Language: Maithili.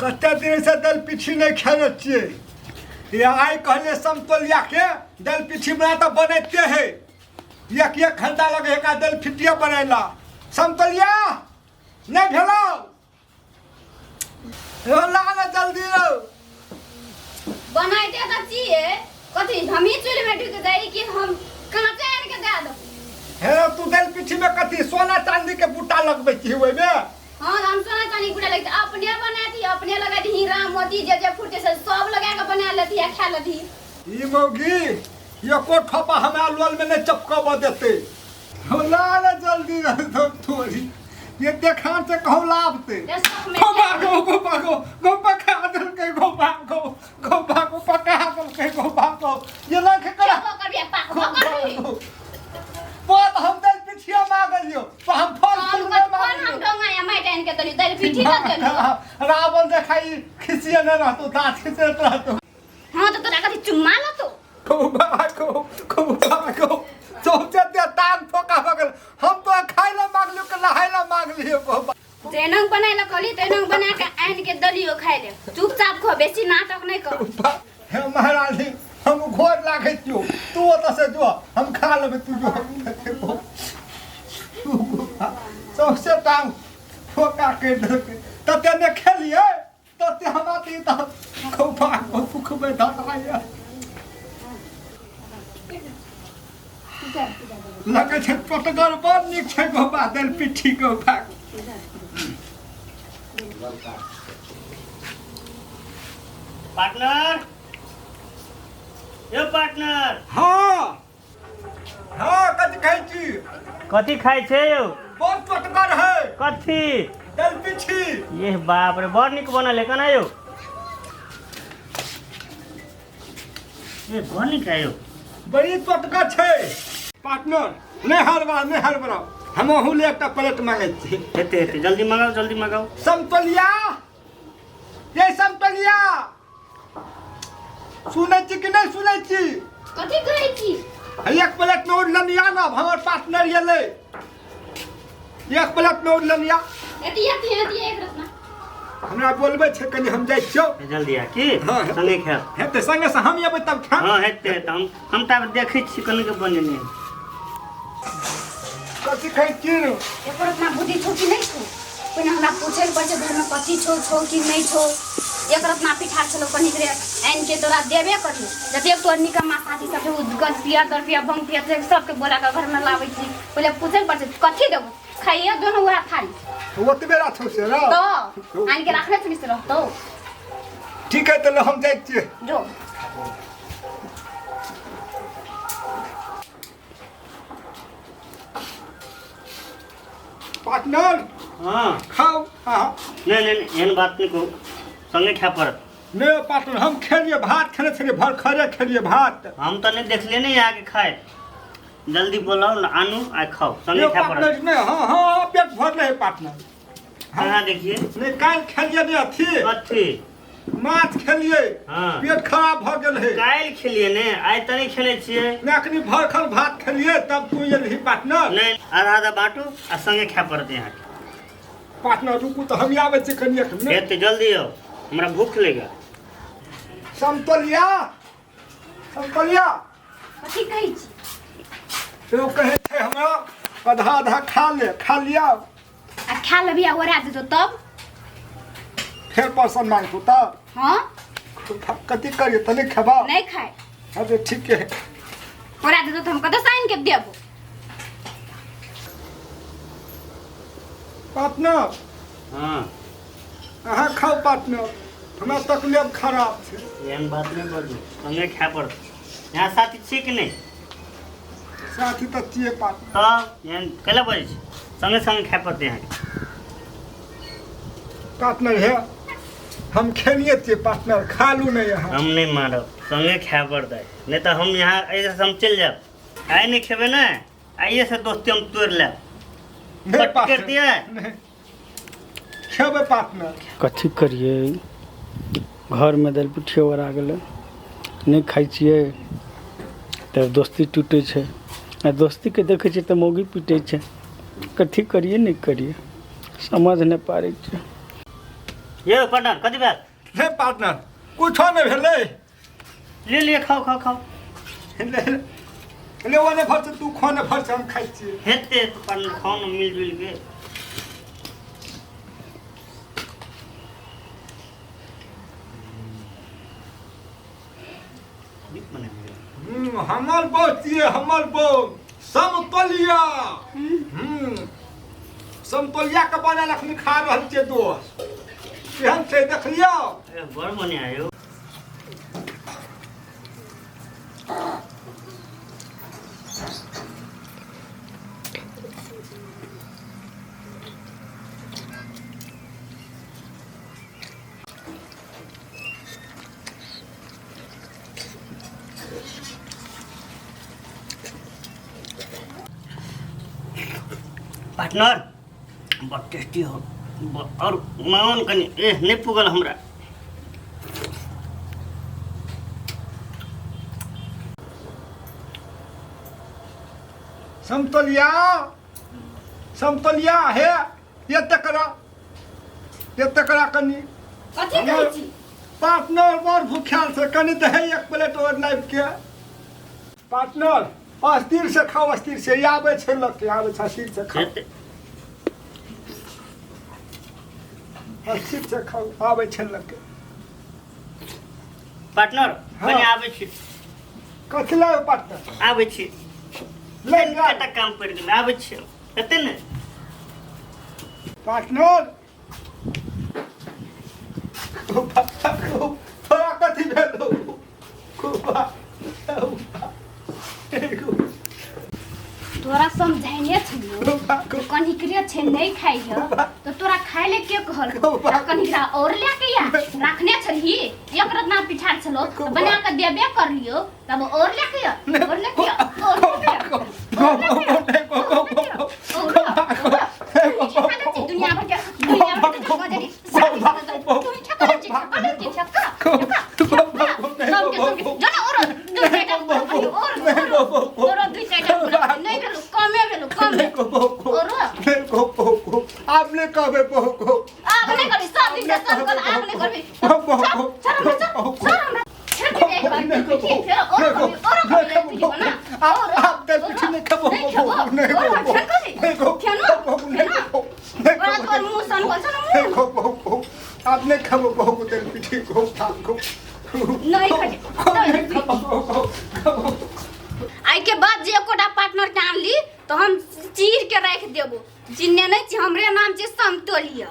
कते दिन से दल पिछी नहीं खेने छियै। ये आइ कहले समतोलिया के दल पिछी बना तऽ बनैते है। एक एक घंटा लगे है का दल फिटिया बनैला। समतोलिया नहीं भेलो ला ना जल्दी रो। बनाइते तऽ छियै, कथी हमही चूल्हि में ढुकि जाइ कि हम काँचे आनि के दए देब? हे तू दल पिछी में कथी सोना चांदी के बूटा लगबै छी ओहिमे? हाँ, हम सोना चांदी के बूटा लगते अपने बनाती, अपने लगा दी हीरा मोती जे जे फूटे से सब लगा के बना लेती आ खा लेती। ई मौगी एको ठोपा हमरा लोल में नहीं चपकब देते। ला ना जल्दी रह तो थोड़ी ये देखान से कहूँ लाभते। गो भागो गो भागो गो पका देलकै गो भागो गो भागो पका देलकै गो भागो ये लख करा गो भागो। पर हम दल पिछिया मांगलियो पर हम फल फूल नहीं मांगलियो। हम डोंगा या माटि आनि के देलियो दल पिठी दऽ देलियो। रावण देखाई खिसिया नहीं रहतो दांत खिसियत रहतो। हाँ तो तोरा कथी चुम्मा लतो? गो भागो गो भागो सोचे ते टांग ठोका भगल। हम तो खाइ ला मांगलियो के नहाय ला मांगलियो गो। तेनंग बनाय ला कहली तेनंग बना के आनि के दलियो खाइ ले। चुपचाप खो, बेसी नाटक नहीं कर। हे महाराज हम घोर लागै छियो, तू ओतऽ से जो हम खा लेबै, तू जो। सौंसे टांग ठोका के देलकै। तते ने खेलियै तते हमरा तऽ ई तऽ खौफा भूख में धराइए लगै छै। पटगर बड़ नीक छै गोबा दल पिट्ठी गोबा। पार्टनर, यो पार्टनर। हाँ हाँ, कथी खाइ छी? कथी खाइ छै यौ? बड़ चटगर है। कथी? दल पिट्ठी। ये बाप रे, बड़ नीक बनल है केना यौ? ए बड़ नीक है यौ। बड़ी चटगर छै पार्टनर। नहि हरबा नहि हरबड़ा, हम अहूँ ले एकटा प्लेट मांगै छी। हेतै हेतै, जल्दी मंगाउ जल्दी मंगाउ। समतोलिया ये समतोलिया सुनै छी कि नहि सुनै छी? कथी कहै छी? एक प्लेट में उड़लनिया ना हमर पार्टनर एलै। एक प्लेट में उड़लनिया। एती एती एती एक रत्ना। हमरा बोलबै छै कनि, हम जाइ छियौ। जल्दी आ की हाँ, संगे खायब। हेतै संगे से हम एबै तब खायब। हाँ हेतै तऽ हम तऽ आब देखै छी कनि के बनेने। कथी खाइ छी? एको रत्ना बुद्धि छौ कि नहि छौ? पहिने हमरा पूछै लए पड़ै छै घरमे कथी छौ, छौ कि नहि छौ। एक रत्ना पिठार छलौ कनिक रे आनि के तोरा देबे करी। जतेक तोहर निकम्मा साथी सब छौ गज पिया दर पिया बम पिया से सबके बोला के घरमे लाबै छी। पहिले पूछै लए पड़ै छै कथी देबौ, खाइए दोनो वएह थारी। ओतबे राखौ से ना तऽ आनि के राखने छली से रहतौ। ठीक है तऽ हम जाइ छियै। जो। पार्टनर। हाँ खाओ। हाँ नहीं नहीं नहीं, एहन बात नहीं कहू, संगे खाय पड़त। नहीं पार्टनर हम खेलिए भात, खेने छलिए भरखरे खेलिए भात। हम तऽ नहीं देखलिए नहीं आके खाए। जल्दी बोलाओ ना आनू आ खाओ संगे यो खाय पड़त। पार्टनर नहीं, हाँ हाँ पेट भरले है पार्टनर। कहाँ देखिए? नहीं काल्हि खेलिए नहीं अथी। कथी? माछ खेलिए। हाँ। पेट खराब भ गेल है। काल्हि खेलिए ने, आइ तऽ नहीं खेने छियै। नहीं अखनी भरखल भात खेलिए तब तू एलही पार्टनर। नहीं आधा आधा बांटू आ संगे खाय पड़त यहाँ। पार्टनर रुकू तऽ हम आबै छी कनि एक मिनट। हेतै जल्दी आउ, हमरा भूख लागि गेल। समतोलिया समतोलिया। कथी कहै छी? तो कहै छै हमरा आधा आधा खा ले, खा लिया। आ खा लेबही आ ओरा देतौ तब? फेर परसन मांगतौ तब? हाँ। कथी करिए तनी खेबा? नहीं खाए। अरे ठीक है। ओरा देतौ तऽ हम कतऽ से आनि के देबौ? पार्टनर। हाँ। अहाँ खाउ पार्टनर, हमरा तकलीफ खराब छै। एहन बात नहीं बाजू, संगे खाय पड़त। यहाँ साथी छियै कि नहीं? साथी तऽ छियै पार्टनर। तब एहन कैला बजै छी? संगे संगे खाय पड़तै अहाँके। पार्टनर हे हम खेलिए छियै पार्टनर, खा लू नहीं अहाँ। हम नहीं मारब, संगे खाय पड़तै, नहीं तऽ हम यहाँ एहिसँ हम चलि जायब। आइ नहीं खेबै ने, आइए से दोस्ती हम तोड़ि लेब। नहीं कट कर पार्टनर, दिए? नहीं खेबै पार्टनर। कथी करियै, घरमे दालि पिठियो ओरा गेलै, नहि खाइ छियै तऽ दोस्ती टूटै छै, आ दोस्तीके देखै छियै तऽ मौगी पिटै छै। कथी करिए नहि करिए समझ नहि पारै छियै। ये पार्टनर कथी भेल? रे पार्टनर कुछो नहि भेलै। ले लिए, खाओ खाओ खाओ। ले ले ओने फर्च तू खोने फर्च हम खाइ छियै। हेते तो पार्टनर खाओ न मिलजुल के। नीक बनेलियै। हमर बो छियै, हमर बो समतोलिया। समतोलिया के बनल अखनी खा रहल छियै दोस्त। केहन छै देखलियौ? ए, बड़ बढ़िया यौ। पार्टनर बड़ टेस्टी हो और माउन कनी ए नहीं पुगल हमरा। समतोलिया समतोलिया हे ये तकरा ये तकरा कनी। कथी कहै छी? पार्टनर बड़ भूखाल से कनी तऽ है एक प्लेट और नापि के। पार्टनर अस्थिर से खाओ, अस्थिर से आबै छै लग आबै छै, अस्थिर से खाओ, हेतै। अस्थिर से खाओ, आबै छै लग। पार्टनर हाँ। कनी आबै छी। कथी लाबै पार्टनर? आबै छी। ले जा। कटा काम पड़ि गेल, आबै छी। हेतै ने? पार्टनर थोड़ा कथी भेल? तोरा समझाइने छलियो कनिकरे छै नहीं खाइ है तो तोरा खाइ ले के कहल? आ कनिकरा और ले के या रखने छलही, एक रत्ना पिठार छलो तो बना के देबे कर लियो, तब और ले के या और ले के या और ले के या, और ले के या, और ले के या, और ले के या। दुनिया भर के दुनिया भर के गजरी सारी तू ठका ले ठका ले ठका ठका सबके सबके जना और दू चारिटा और और दू चारिटा नहीं भेलो, कमे भेलो, कमे और आप ने कहबे बहु आब नहीं करबी, सब दिन से सब कल आब नहीं करबी। चल चल चल हमरा फेर के एक बार पिठी फेर और करबी, और करबी पिठी बना। आप आप दे पिठी नहीं खबो नहीं खेबो, नहीं और फेर करबी, नहीं फेर नहीं ओरा तोर मुंह सन बोल छ न मुंह। आपने खबो बहु तेल पिठी को को नहीं खाइ आई के बाद जे एकोटा पार्टनर के आनली तो हम चीर के राख देबो। चिन्ने नहीं छी, हमरे नाम छी समतोलिया।